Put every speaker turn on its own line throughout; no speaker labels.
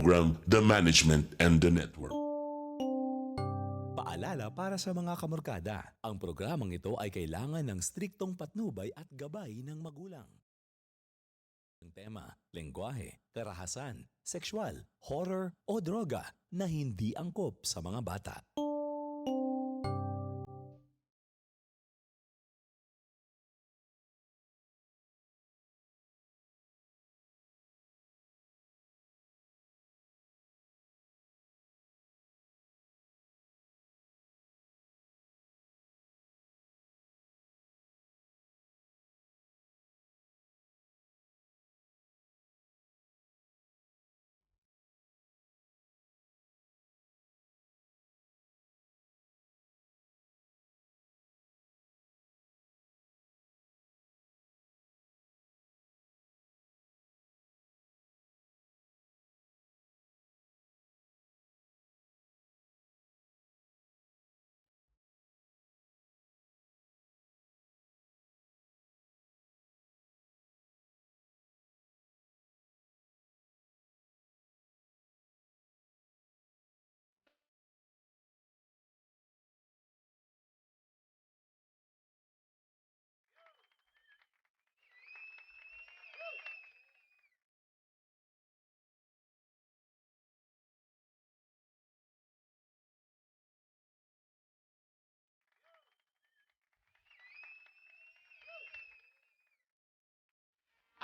Program, the management, and the network.
Paalala para sa mga kamorkada, ang programang ito ay kailangan ng striktong patnubay at gabay ng magulang. Ang tema, lengguwahe, karahasan, sexual, horror o droga na hindi angkop sa mga bata.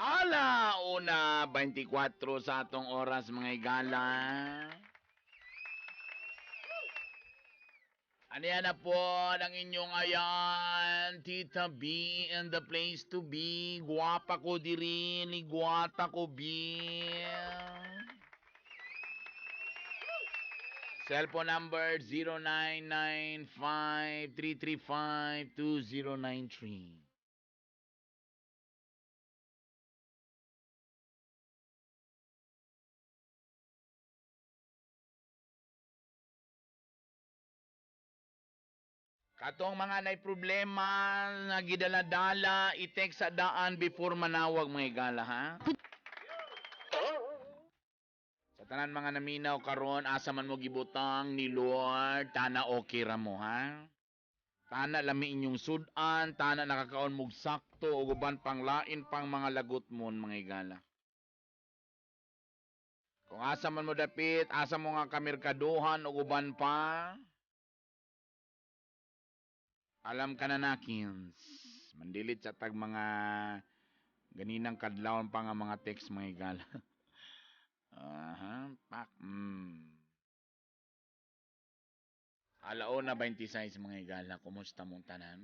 Ala 1:24 sa atong oras, mga igala. Ano yan na po ang inyong ayan, Tita B and the place to be. Guwapa ko diri, ligwata ko B. Cellphone number 0995-335-2093. Katong mga nay problema na gidala-dala, i-text sa daan before manawag, mga igala, ha? Sa tanan mga naminaw karon, asa man mo gibutang ni Lord, tana okay ra mo, ha? Tana lami inyong sudan, tana nakakaon mog sakto ug uban pang lain pang mga lagot mon, mga igala. Kung asa man mo dapit, asa mo nga kamerkaduhan ug uban pa, alam ka na nakins. Mandilit sa tag mga ganinang kadlawon pa nga mga text, mga igala. Aha, pak. 1:26, mga igala, kumusta mong tanan?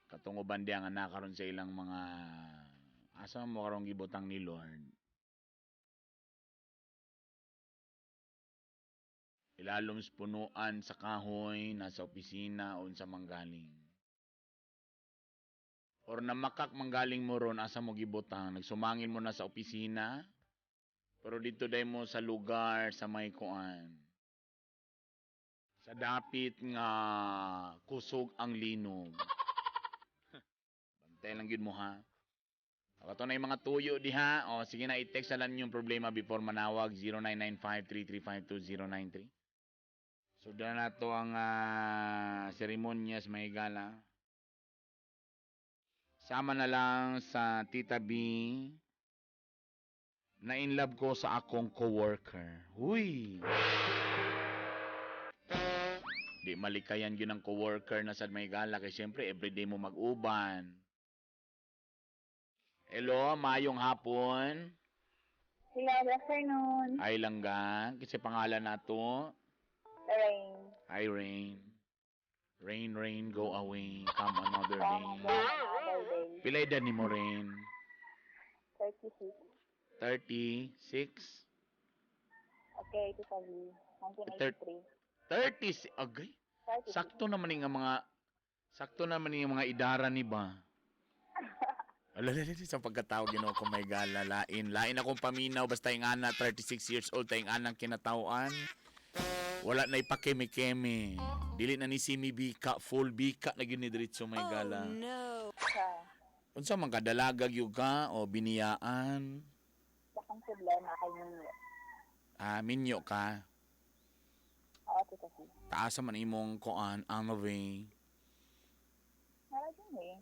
Katungo di ang anak karon sa ilang mga asa mo karong gibutang ni Lord. Ilalom sa punuan sa kahoy, nasa opisina, o sa manggaling. Or namakak manggaling mo ron, asa mo gibutang, nagsumangin mo na sa opisina, pero dito day mo sa lugar sa may kuan. Sa dapit nga kusog ang linog. Bantay lang gyud mo, ha. Kato na yung mga tuyo diha. O sige na, i-text na lang yung problema before manawag 0995-335-2093. So dala na to ang seremonyas, may gala. Sama na lang sa Tita B na in love ko sa akong coworker. Huy! Di malikayan yun ang coworker na sad, may gala, kay siyempre everyday mo mag-uban. Hello, mayong hapon.
Hello, good afternoon.
Ay langga, kasi pangalan nato.
Lorraine.
Hi, Rain. Rain, rain, go away. Come another
Come
day.
another day.
Pila edad ni mo, Rain?
36.
36?
Okay, Tita B. 1983.
36? Agay.
36.
Sakto naman ni nga mga idara ni ba? Ala, ala, ala, sa pagkatao Ginoo ko may gala, lain. Lain akong paminaw basta yung ana 36 years old tayong anang kinatawan. Wala na ipakeme-keme. Dili na ni simi bika, full bika na gyud ni diretso, may gala.
Sa
Unsa man ka, dalaga gyud ka o biniyaan?
Sa akong problema kay ni
Ah, minyo ka.
Oo, Tita V.
Taas man imong kuan, Anna V.
Nara din eh.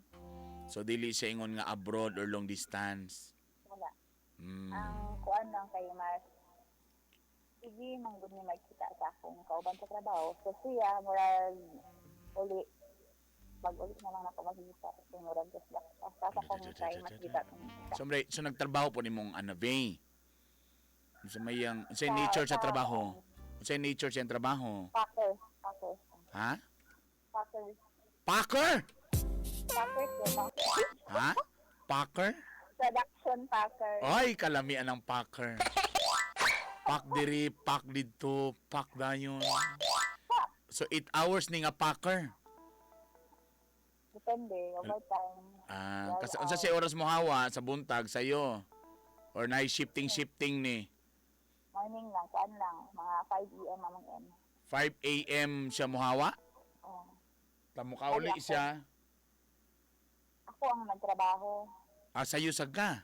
So dili siya ingon nga abroad or long distance.
Wala. Ang kuan lang kay mas sige man gud ni magkita sa akong kauban sa trabaho. So siya murag uli pag uli na lang ako magkita kasi murag just basta sa akong try makita kung
So, mre, so nagtrabaho po nimong Anna V. Sa mayang, sa nature sa trabaho. Sa nature sa trabaho.
Packer, packer.
Ha?
Packer.
Packer?
Packer siya, packer.
Ha? Packer?
Production packer.
Ay, kalamian ng packer. Pak diri, pak didto, pak dayon. So 8 hours ni nga packer.
Depende, overtime.
Ah, kasi unsa siya oras mo hawa sa buntag sayo? Or na shifting shifting ni?
Morning lang, kuan lang, mga 5 a.m. among M.
5 a.m. siya mohawa?
Oh.
Tamo ka uli siya.
Ako ang nagtrabaho.
Ah, sayo sa ka.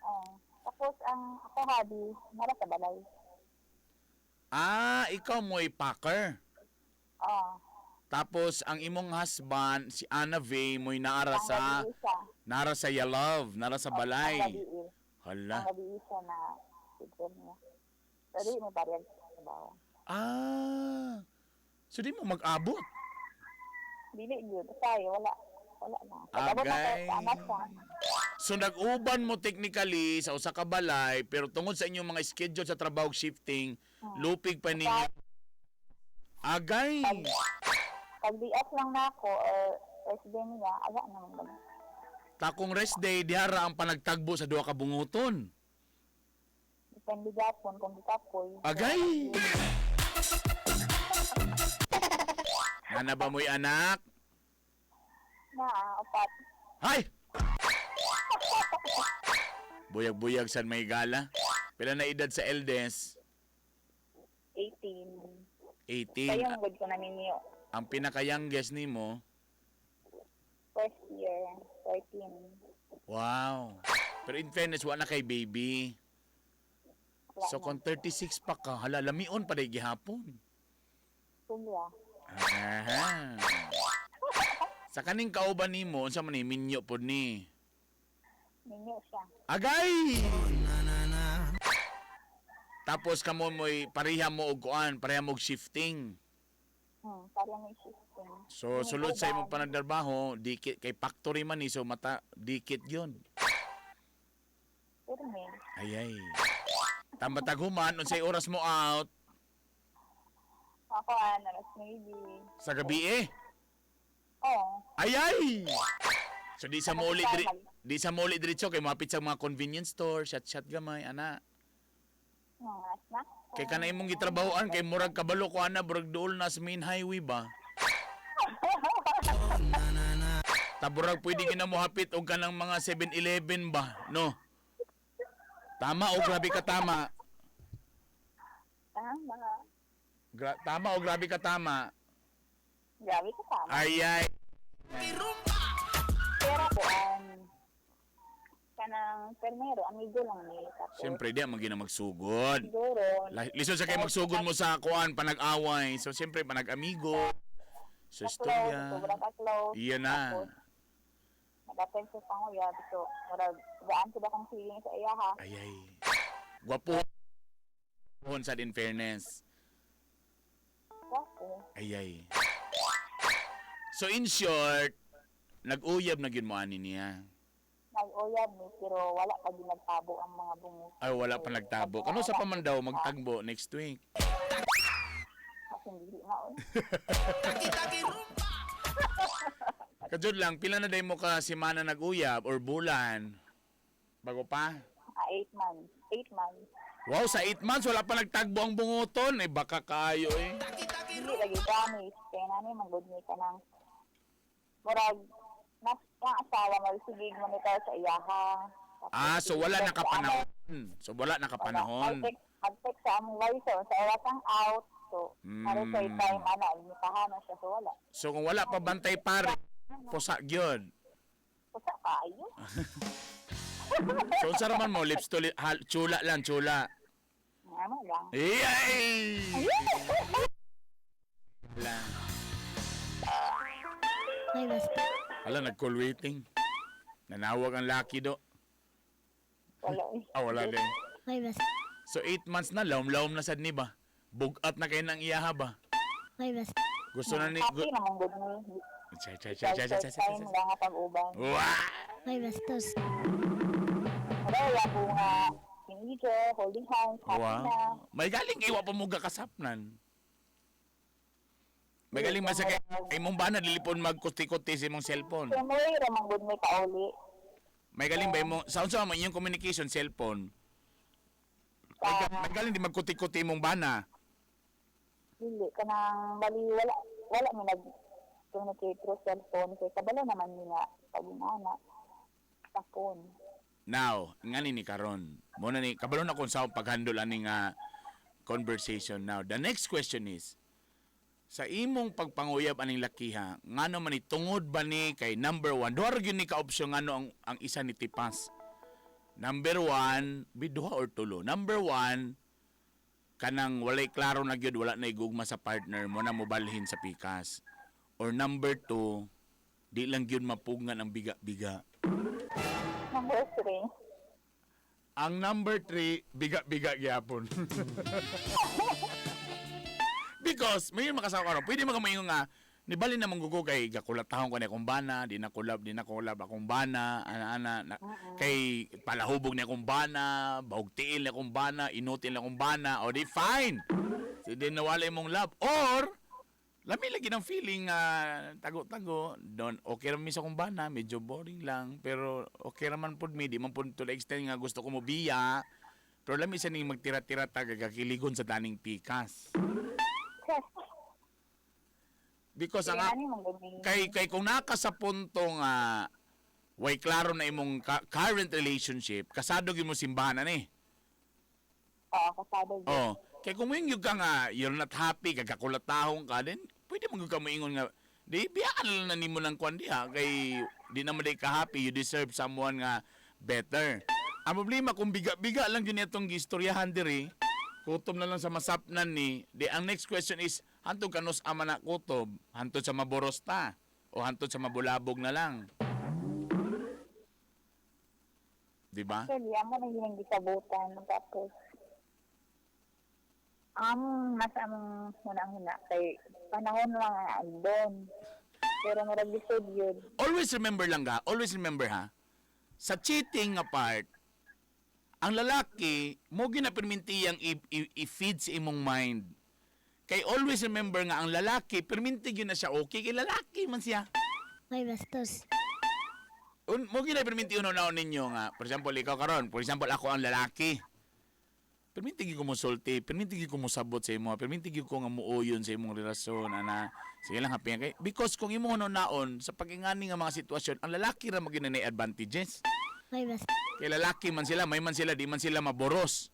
Oh. Tapos ang ako hobby, nara sa balay.
Ah, ikaw mo'y packer.
Oh.
Tapos ang imong husband si Anna V mo'y naara
Ang
sa
gabi siya.
nara sa Yalove, nara sa balay.
Ang gabi eh.
Hala.
Ang gabi siya na schedule niya. Pero di mo parehas sa trabaho.
Ah. So di mo mag-abot.
Dili gyud. Sorry, wala. Wala na. Pag-abot na
Agay.
sa anak siya.
So nag-uban mo technically sa usa ka balay pero tungod sa inyong mga schedule sa trabaho shifting, lupig pa ninyo. Agay.
Pag di off lang na ako or rest day niya, ala naman ba?
Takong rest day dihara ang panagtagbo sa duha ka bunguton.
Depende gapon kung gikapoy.
Agay. Nana ba mo'y anak?
Na, upat.
Hay! Buyag-buyag san may gala. Pila na edad sa eldest?
18.
18.
Kayo ang good ko na ninyo.
Ang pinaka-youngest nimo?
First year, 13.
Wow. Pero in fairness, wala na kay baby.
Wala
So
na.
kung 36 pa ka, hala, lamion pa day gihapon.
Sobra.
Aha. Sa kaning kauban nimo, unsa man ni minyo pod ni?
Ninyo siya.
Agay! Tapos kamo mo'y pareha mo og kuan, pareha mo og shifting.
Parang may shifting.
So sulod sa imong panagtrabaho, dikit kay factory man ni so mata dikit 'yun.
Pero may,
Ay ay. Tambatag human unsay oras mo out
ako ano, alas maybe.
sa gabi eh.
Oo.
Ay ay. So di sa muli diri di sa muli diretso kay mapit sa mga convenience store, shot-shot gamay ana.
Mga snack.
Kay kana imong gitrabahoan kay murag kabalo ko ana murag duol na sa main highway ba. Taburag pwede gina mo hapit og kanang mga 7-Eleven ba, no? Tama o grabe ka tama?
Tama.
Tama o grabe ka tama?
Grabe ka tama.
Ay ay.
Pero kuan, kanang permero, amigo lang ni. Tapos,
Siyempre di man gina magsugod.
siguro,
Lisod sa kay magsugod mo sa kuan panag-away. So siyempre panag-amigo. So
ka-close,
istorya.
sobra ka-close.
Iyan na.
Tapos, nag-attend sa panguya. So, murag, gaan ko ba kang feeling sa iya ha?
Ay ay. Gwapo. Sad in fairness.
Gwapo.
Ay ay. So in short, nag-uyab na gyud mo ani niya.
Nag-uyab ni, pero wala pa din nagtabo ang mga bungo.
Ay wala pa nagtabo. Kano sa pa man daw magtagbo next week?
Kasi hindi na, oy.
Kajud lang pila na day mo ka semana nag-uyab or bulan? Bago pa?
Ah, 8 months. 8 months.
Wow, sa 8 months wala pa nagtagbo ang bunguton. Eh baka kayo eh.
Hindi lagi promise. Kaya nani, manggod ni ka ng murag, nas, ang asawa mo, sige monitor sa iyaha. Tapos,
Ah, so wala
sige,
nakapanahon. So wala nakapanahon.
Mag-text sa among wife, so, sa oras ang out. So, sa time, ana, imitahano siya. So, wala.
So kung wala pa bantay pare, pusa gyud.
Pusa kayo.
So unsa ra man mo lips to lip, chula lang, chula.
Ah, Normal lang.
Yay! Wala.
May basta.
Ala, nag-call waiting. Nanawag ang laki do.
Wala eh.
Ah, wala din.
May basta.
So, 8 months na, lawom-lawom na sad ni ba? Bugat na kayo ng iyaha ba?
May basta.
Gusto na ni...
Happy naman gud ni.
Chay, chay, chay, chay, chay,
Short
chay, chay,
time
chay.
lang nga pag-uban.
Wah!
May bastos.
Wala, wala po nga teenager, holding hands, happy
Wow.
na.
May galing iwa pa mo gakasapnan. May galing man sa kay imong bana dilipon magkuti-kuti sa imong cellphone.
Siyempre, ramang gud may pauli.
May galing ba imong sa unsa man inyong communication cellphone? May galing di magkuti-kuti imong bana.
Dili kanang bali wala wala mi nag communicate through cellphone kay kabalo naman mi nga pag ana sa phone.
Now, ngani ni karon. Mo na ni kabalo na kung sa paghandle ani nga conversation now. The next question is, sa imong pagpanguyab aning lakiha, ngano man ni tungod ba ni kay number one, duha ra gyud ni ka opsyon ngano ang isa ni tipas. Number one, biduha or tulo. Number one, kanang walay klaro na gyud, wala na igugma sa partner mo na mobalhin sa pikas. Or number two, di lang gyud mapugngan ang biga-biga.
Number three.
Ang number three, biga-biga gyapon. Because, may makasawa ka ron, pwede makamayingon nga, ni bali na manggugo kay gakulatahon ko na akong bana, di na kulab, di na kulab akong bana, ana-ana, na, kay palahubog na akong bana, bahog tiil na akong bana, inutil na akong bana, o di fine. So, di nawala imong love. Or, lami lagi ng feeling nga tago-tago, don okay ra mi sa akong bana, medyo boring lang, pero okay ra man pud mi, di man pud to the extent nga gusto ko mo biya. Pero lami sa ning magtira-tira ta gagakiligon sa taning pikas. Because ang
Kaya ani man gud ni.
kay kung naka sa punto nga way klaro na imong current relationship, kasado gyud mo simbahan ani.
Oo, kasado gyud.
Oh, kay kung moingon ka nga you're not happy, kagakulatahong ka din, pwede mo gyud ka moingon nga di biyaan na lang na nimo ng kwan diha kay di naman di ka happy, you deserve someone nga better. Ang problema kung biga-biga lang gyud itong gistoryahan diri, kutob na lang sa masapnan ni, di ang next question is hantod kanus ama na kutob, hantod sa maboros ta o hantod sa mabulabog na lang. Di ba?
Actually, amo na yun ang gisabutan. Tapos, ang nasa among huna-huna kay panahon lang nga andon. Pero murag lisod yun.
Always remember lang ga, always remember ha. Sa cheating nga part, ang lalaki mo ginapermintiyang i-feed sa imong mind. Kay always remember nga ang lalaki, perminti gyud na siya okay kay lalaki man siya.
May bastos.
Mo ginaperminti uno na ninyo nga, for example ikaw karon, for example ako ang lalaki. Perminti gyud ko mosulti, perminti gyud ko mosabot sa imo, perminti gyud ko nga muuyon sa imong relasyon ana. Sige lang happy kay because kung imong naon sa pag-ingani nga mga sitwasyon, ang lalaki ra magyud na advantages.
May bastos.
Kay lalaki man sila, may man sila, di man sila maboros.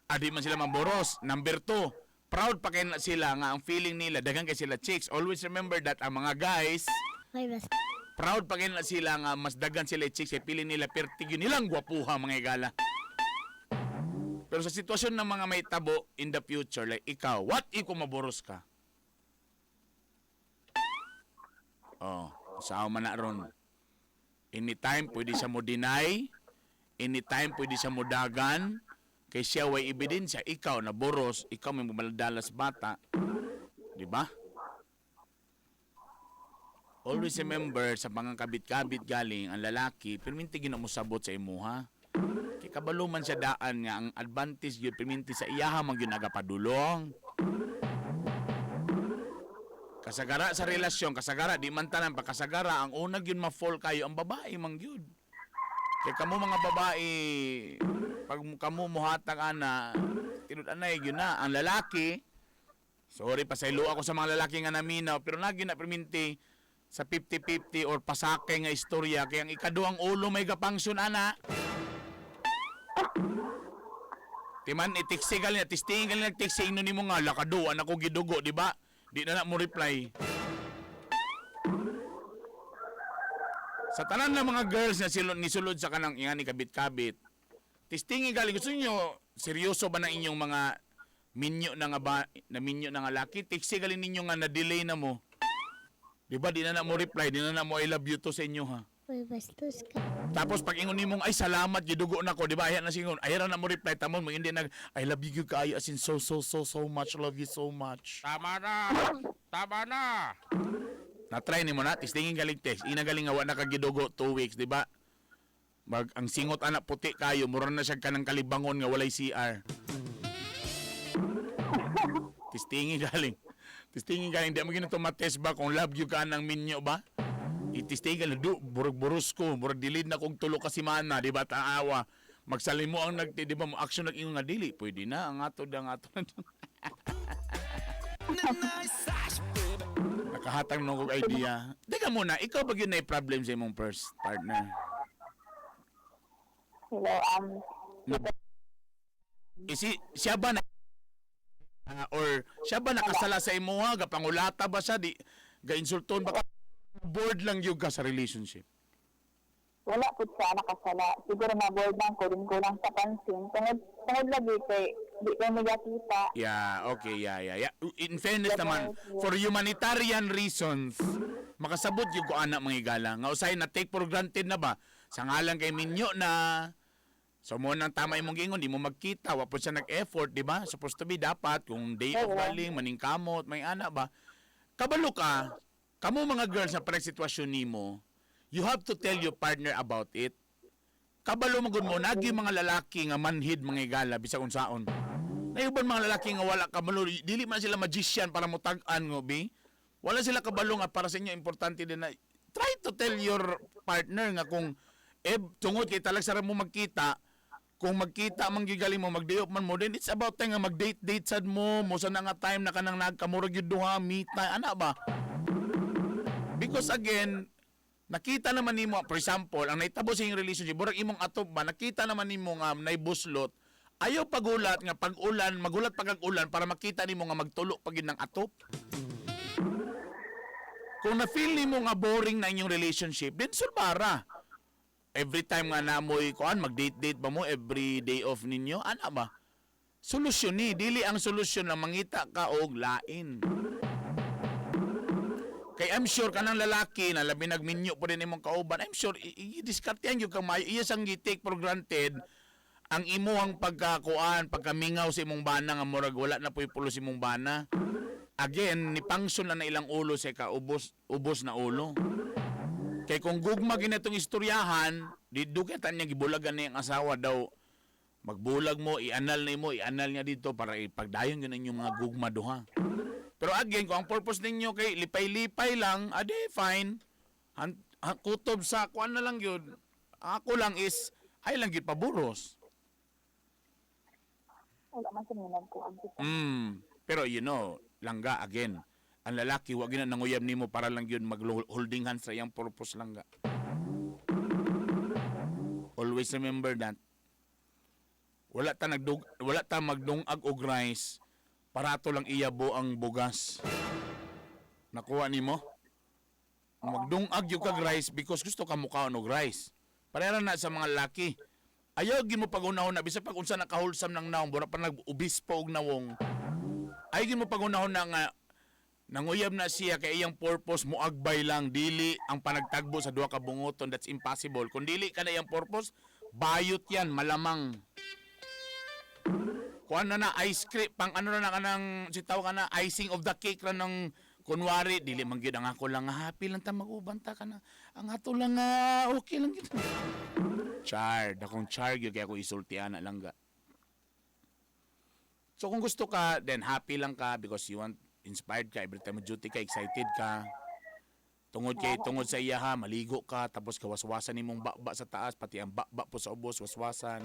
Ah, di man sila maboros. Number two, proud pa kay na sila nga ang feeling nila, daghan kay sila chicks. Always remember that ang mga guys,
May bastos.
proud pa kay na sila nga mas daghan sila chicks kay feeling nila pertig yun nilang gwapuha mga igala. Pero sa sitwasyon ng mga may tabo in the future, like ikaw, what if kung maboros ka? Oh, sao man na ron. Anytime pwede siya mo deny, anytime pwede siya mo dagan, kay siya way ebidensya, ikaw na boros, ikaw may mamaladalas bata. Di ba? Always remember sa mga kabit-kabit galing ang lalaki, perminti gina mo sabot sa imuha. Kay kabalo man siya daan nga ang advantage gyud perminti sa iyaha man gyud nagapadulong. Kasagara sa relasyon, kasagara di man tanan pa kasagara ang una gyud ma-fall kayo ang babae man gyud. Kay kamo mga babae pag kamo mohatag ana, tinud-anay gyud na ang lalaki. Sorry, pasaylo ako sa mga lalaki nga naminaw, pero lagi na perminti sa 50-50 or pasake nga istorya kay ang ikaduhang ulo may gapangsyon ana. Timan itiksi gali na tistingin gali nagtiksi ingnon nimo nga lakaduan ako gidugo, di ba? Di na na mo reply. Sa tanan ng mga girls na silod nisulod sa kanang ingani kabit-kabit. Tistingin gali gusto niyo seryoso ba na inyong mga Minyo na nga ba, na minyo na nga laki, tiksi gali ninyo nga na-delay na mo. Di ba, di na na mo reply, di na na mo "I love you" to sa inyo ha.
Uy, bastos ka.
Tapos pag ingon nimong, "Ay, salamat, gidugo na ko," di ba? Ayan na singon, ay ra na mo reply tamon mo hindi nag "I love you kaayo, as in so so so so much, love you so much."
Tama na! Tama na!
Na-try nimo na, tistingin galing text. Ina galing nga wa na ka gidugo 2 weeks, di ba? Mag ang singot anak puti kayo, mura na siya kanang kalibangon nga walay CR. Tistingin galing. Tistingin galing di mo ginato matest ba kung love you ka ng minyo ba? Itistingin galing du burug burus ko, murag dilid na kog tulo ka semana, di ba taawa. Magsalimo ang nag di ba mo action nag ingon nga dili, pwede na ang ato da ang ato na. Nakahatag nung kog idea. Teka muna, ikaw ba yun na problem sa imong first partner?
Hello,
Isi, siya ba na or siya ba nakasala sa imuha, gapangulata ba siya, di gainsulton ba ka, bored lang yun ka sa relationship?
Wala po siya nakasala. Siguro na bored lang ko, din ko lang sa pansin. Tungod lagi kay, di ko nagakita.
Yeah, okay, yeah. In fairness naman, for humanitarian reasons, makasabot yung ko anak mga igala. Nga usay na take for granted na ba? Sa ngalan kay minyo na, so mo nang tama imong giingon, di mo magkita, wa po siya nag-effort, di ba? Supposed to be dapat kung day of galing, maningkamot, may anak ba? Kabalo ka, kamo mga girls na parang sitwasyon nimo, you have to tell your partner about it. Kabalo mo gud mo, nagi mga lalaki nga manhid mga igala, bisag unsaon. Nayuban mga lalaki nga wala kabalo, dili man sila magician para mutag-an ngo bi. Wala sila kabalo nga para sa inyo importante din na try to tell your partner nga kung eh tungod kay talag sara mo magkita, kung magkita man gigaling mo magdayop man mo, then it's about time nga mag-date date sad mo mo sa na nga time na kanang nagkamurag gyud duha meet time ana ba, because again nakita naman nimo, for example, ang nahitabo sa iyong relationship, murag imong atop ba, nakita naman nimo nga naibuslot. Ayaw pagulat nga pag-ulan, magulat pag ulan para makita nimo nga magtulo pag yun ng atop. Kung na-feel nimo nga boring na inyong relationship, then sulbara. Every time nga namoy kuan, mag-date-date ba mo every day off ninyo? Ana ba? Solusyon ni, dili ang solusyon lang mangita ka og lain. Kay I'm sure kanang lalaki na labi nagminyo po din imong kauban, I'm sure i-diskartehan gyud kang maayo. Iya sang gi-take for granted ang imuhang pagkakuan, pagkamingaw sa imong bana nga murag wala na po'y pulos imong bana. Again, ni pangson na na ilang ulo sa ka ubos ubos na ulo. Kay kung gugma ginatong istoryahan, di dugay niya gibulagan niya ang asawa daw. Magbulag mo, i-anal na mo, i-anal niya dito para ipagdayon yun inyong mga gugma duha. Pero again, kung ang purpose ninyo kay lipay-lipay lang, ade fine. Han, kutob sa kuan na lang yun. Ako lang is ay lang gyud paburos.
Wala man siya nagkuag.
Pero langga again. Ang lalaki wa gyud na nanguyab nimo para lang yun mag holding hands sa iyang purpose, langga. Always remember that. Wala ta magdungag og rice para ato lang iyabo ang bugas. Nakuha nimo? Magdungag gyud kag rice because gusto ka mukaon og rice. Pareha na sa mga lalaki. Ayaw gyud mo pagunahon na bisag pag unsa na kahulsam ng nawong, bura pa nag-ubispo og nawong. Ayaw gyud mo pagunahon na nga nanguyab na siya kay iyang purpose muagbay lang, dili ang panagtagbo sa duha ka bungoton. That's impossible. Kung dili ka na iyang purpose, bayot yan malamang. Kuan na na ice cream pang ano na na kanang sitaw ka na icing of the cake ra ng kunwari dili man gyud ang ako lang nga happy lang ta mag-uban ta kana ang ato lang nga okay lang gyud. Char dakong char gyud kay ako isulti ana lang ga. So kung gusto ka, then happy lang ka because you want inspired ka every time mo duty ka, excited ka. Tungod kay tungod sa iya ha, maligo ka tapos kawaswasan nimong baba sa taas, pati ang baba po sa ubos waswasan.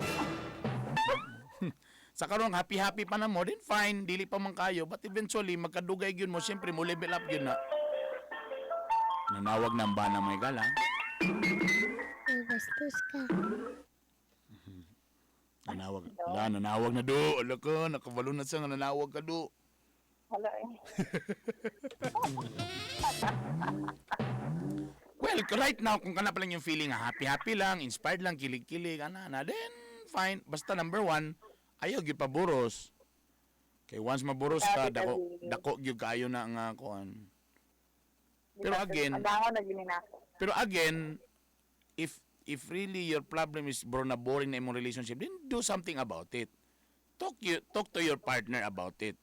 Sa karon happy happy pa na mo, then fine, dili pa man kayo, but eventually magkadugay gyud mo, syempre mo level up gyud na. Nanawag ng bana may gala.
Uy, bastos ka.
Nanawag. Wala, nanawag na do. Ala ka, nakabalo na siya nga nanawag ka do.
Wala eh.
Well, right now, kung kana pa lang yung feeling, nga happy-happy lang, inspired lang, kilig-kilig, ana, na, then fine. Basta number one, ayaw gyud paburos. Kay once maburos ka,
Grabe,
dako
tabi.
dako gyud kaayo na nga kuan. Pero again-
Madangon na gini nako.
Pero again, if really your problem is bro na boring na imong relationship, then do something about it. Talk to your partner about it.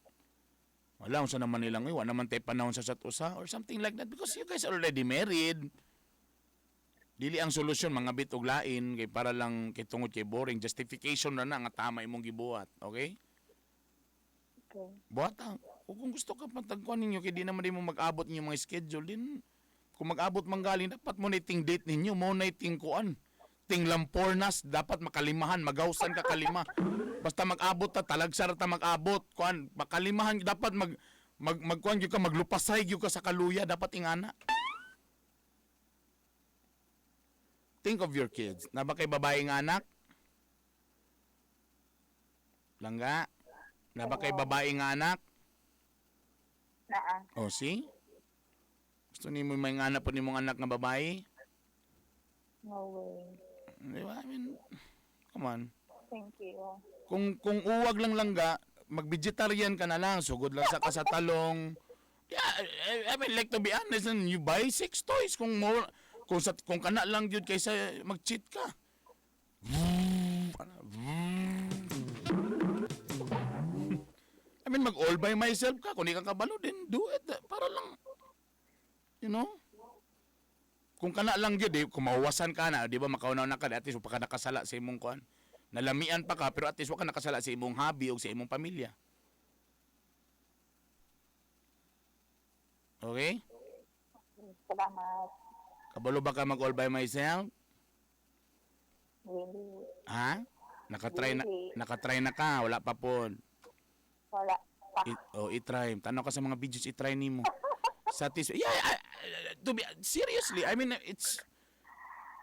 Wala unsa naman nilang, "Uy, wala naman tayo panahon sa isa't usa," or something like that, because you guys are already married. Dili ang solusyon mga bit og lain kay para lang kay tungod kay boring, justification na na nga tama imong gibuhat, okay?
Okay.
Buhata. O kung gusto ka patagkuan ninyo kay di naman din mo mag-abot inyong mga schedule din. Kung mag-abot man galing, dapat mo na ting date ninyo, mo na ting kuan. Ting lampornas, dapat makalimahan, magawsan ka kalima. Basta mag-abot ta, talagsar ta mag-abot, kuan, makalimahan dapat mag mag magkuan gyud ka, maglupasay gyud ka sa kaluya, dapat ingana. Think of your kids. Na ba kay babae nga anak? Langga. Na ba kay babae nga anak?
Naa.
O, see? Gusto nimo may anak po nimong anak nga babae?
No way.
Di ba? I mean, come on.
Thank you.
Kung uwag lang langga, mag-vegetarian ka na lang, sugod lang sa kasatalong. Yeah, I mean, like, to be honest, and you buy six toys kung more kung sa kung kana lang gyud kaysa mag-cheat ka. Ano? I mean, mag all by myself ka kung di ka kabalo, then do it para lang. Kung kana lang gyud eh, kung mahuwasan ka na, di ba, makaunaw na ka, at least wa pa ka nakasala sa imong kuan. Nalamian pa ka, pero at least wa ka nakasala sa imong hobby o sa imong pamilya. Okay?
Salamat.
Kabalo ba ka mag all by myself?
Really.
Ha? Nakatry na
Dili.
nakatry na ka, wala pa po.
Wala pa.
Oh, i-try. Tanaw ka sa mga videos, i-try nimo. Yeah, to be seriously, I mean, it's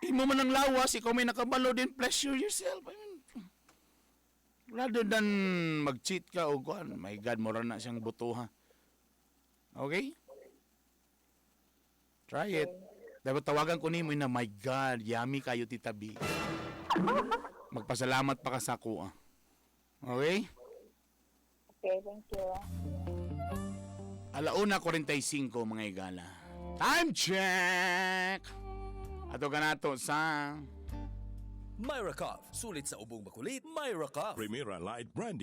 imo man ang lawas, ikaw may nakabalo din, pleasure yourself. I mean, rather than mag-cheat ka o kuan, my God, mura na siyang butuha. Okay? Try it. Dapat tawagan ko nimo na, "My God, yummy kayo, Tita B." Magpasalamat pa ka sa ako, ah. Okay?
Okay, thank you.
Alauna 45, mga igala. Time check! Ato ka nato sa
Myra Cough. Sulit sa ubong makulit, Myra Cough.
Primera Light Brandy.